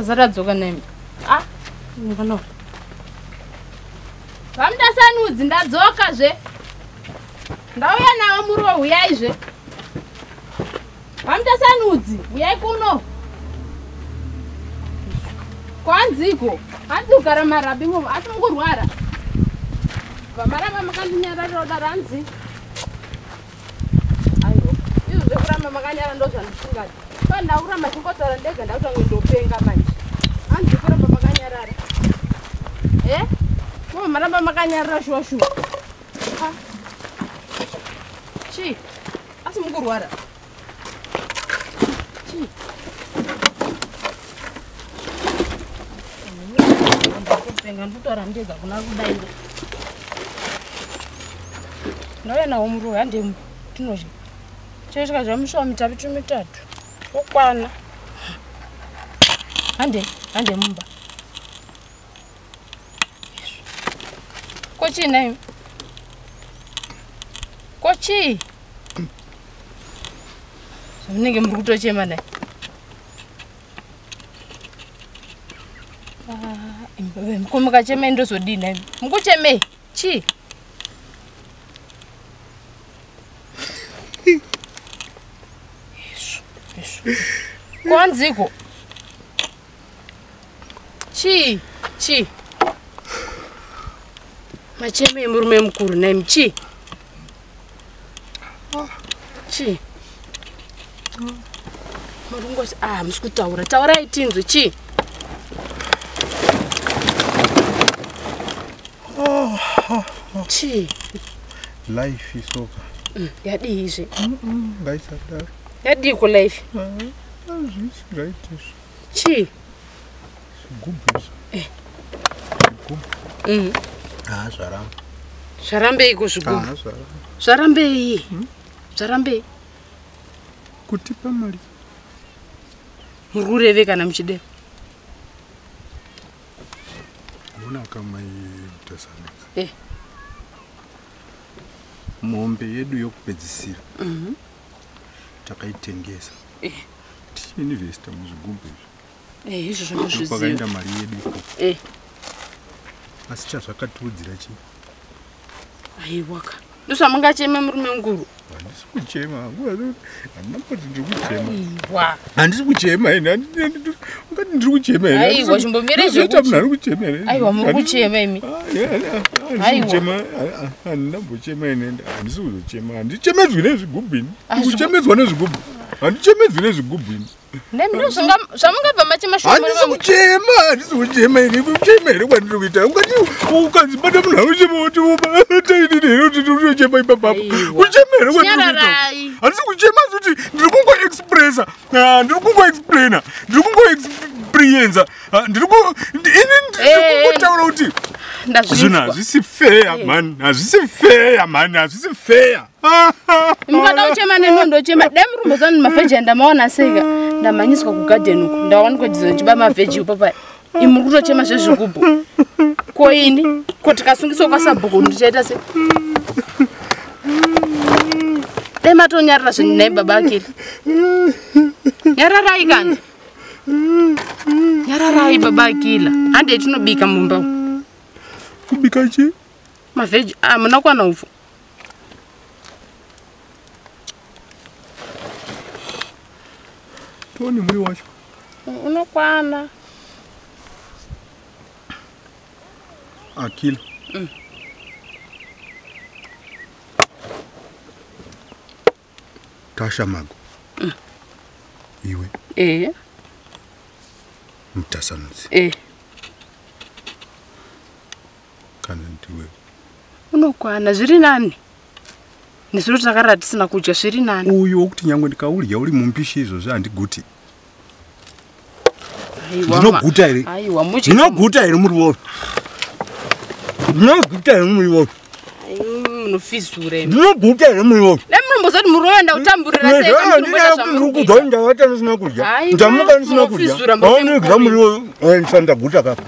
Asati adzoka naimi. Ah, ndinoona. Vamutasanudzi ndadzoka zve. Ndauya nawo muriwo huyai zve. Vamutasanudzi huyai kuno. Kwanziko, hanzi kugara marabi imomo asi mukurwara. Vamaramba makandinyararira kudaro hanzi. Aiwa, izvo zvekuramba makanyara ndozvandisingadi. Pa ndakuramba chingotaura ndega ndakuti ndopenga manje. Hanzi kuramba makanyarara. Eh? Mama maramba makanyarara shuwa shuwa. Ah. Chii? Asi mukurwara. Chii? Ndakupenga ndikutaura ndega kuna kudai. Ndauya nawo muriwo hande tinodya. Chesvika zvamushuwa mitatu mitatu. Okwana. Hande, hande mumba. Ko chii nhai? Ko chii? Zvamunenge muri kutochema nhai. Ah, ko mukachemei ndozodii nhai? Mukuchemei? Chii? Kwanziko. Chii? Chii? Macheme emurume mukuru nhaimi chii? Chii? Muri kungoti ah musi kutaura. Taurai tinzwe chii? Chii? Life isoka. Yadii izve? Ngaisadaro. Yadii ko life? Hazvisi right izvo. Chii? Zvigubhu izvo. Eh. Zvigubhu. Ah, zvaramba. Zvarambeiko zvigubhu? Ah, zvaramba. Zvarambei? Zvarambei? Kutipa mari. Muri kureve kana muchidero? Unaka mai Mutasanudzi. Eh. Mombe yedu yokupedzisira. Takaitengesa. Eh. Tichiinvesta muzvigubhu izvi. Eh, izvozvo ndozviziva. Kwakaenda mari yedu ikoko. Eh. Asi chazvakatiudzira chii? Aiwaka. Ndozvamungacheme murume mukuru. Handisi kuchema hangu. Handina kuti ndiri kuchema. Aiwa. Handisi kuchema ini. Ungati ndiri kuchema here? Aiwa, chimbomira Zvoita munhu ari kuchema here? Aiwa, muri kuchema imi. Handisi Aiwa. kuchema. Handina kumbochema ini. Handisi kuzochema. Handichemedzwi nezvigubhu ini. Ah, zvigu- Kuchemedzwa nezvigubhu. Handichemedzwi nezvigubhu ini. Nemi zvamungabva machema shuwa Handisi murume mukuru. kuchema. Handisi kuchema ini. Kuchema here kwandiri kuita? Ungati ukanzibata munhu anochema woti tainini here kuti ndiri kutochema ipapapo. Aiwa. Kuchema here kwandiri kuita? Nyararai. Handisi kuchema asi kuti ndiri kungoexpressa, ndiri kungoexplaina, ndiri kungoexperienza, ndiri ku- ini ndiri Eh, kungotaura kuti zvinhu Ndazvinzwa. hazvisi fair man, hazvisi fair man, hazvisi fair. Mukada kuchema neni ndochema. Dai muri kumbozwa kuti mavheji andamaona sei ka. Ndamhanyiswa kugadheni uku. Ndawanikwa dzidzo ndichiba mavheji ipapa. Imi muri kutochema zvezvigubhu. Ko ini? Ko tikasungiswa kwasabhuku ndichaita sei? Dai matonyarara zvinhu nhai baba Akili. Nyararai kani. Nyararai baba Akila. Handei tinobika mumba umu. Kubika chii? Mavheji ah muna kuwana upfu. Tione muriwo wacho. Unokwana. Akila. Tasha Mago. Iwe Eh. Mutasanudzi Eh. kana ndiwe. Unokwana zviri nani. Nezuro takarara tisina kudya zviri nani. Uyu wokuti nyangwe ndikaudya uri mumbishi izvozvi handiguti. Aiwa, Ndinoguta here? Aiwa mudye. Ndinoguta here muriwo? Ndinoguta here muriwo? Ai, Munofizura imi. Ndinoguta here muriwo? Dai munomboziva kuti muriwo ndautamburira sei kana munomboita Ndiri zvamuri kuita. kudya ndavata ndisina kudya. Aiwa, Ndamuka ndisina kudya. munofizura murume Aunidya mukuru. muriwo ndaguta kapa.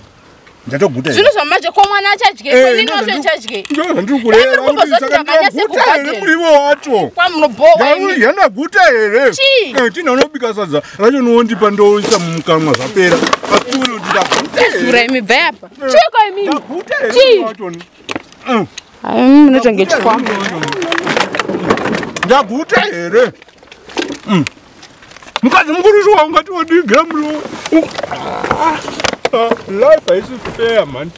Ndatoguta here? Zvino zvamanje ko mwana achadyei ko inini wacho ndichadyei. Ndozvandiri kureva Dai muri kumboziva kuti kuti saka ndakanyatse ndaguta here kugadheni. muriwo wacho? Kwamunobhowa imi. Ndaudya ndaguta here? Chii? Tina unobika sadza racho nowondipa ndoisa mumukanwa zvapera. Sura imi, bvai apa. Chiko imi. Ndaguta here Chii? wachoni? Hayi, munotonge chikwambo. Ndaguta here? Mukadzi mukuru shuwa ungati wodigira muriwo. Life haisi fair, man.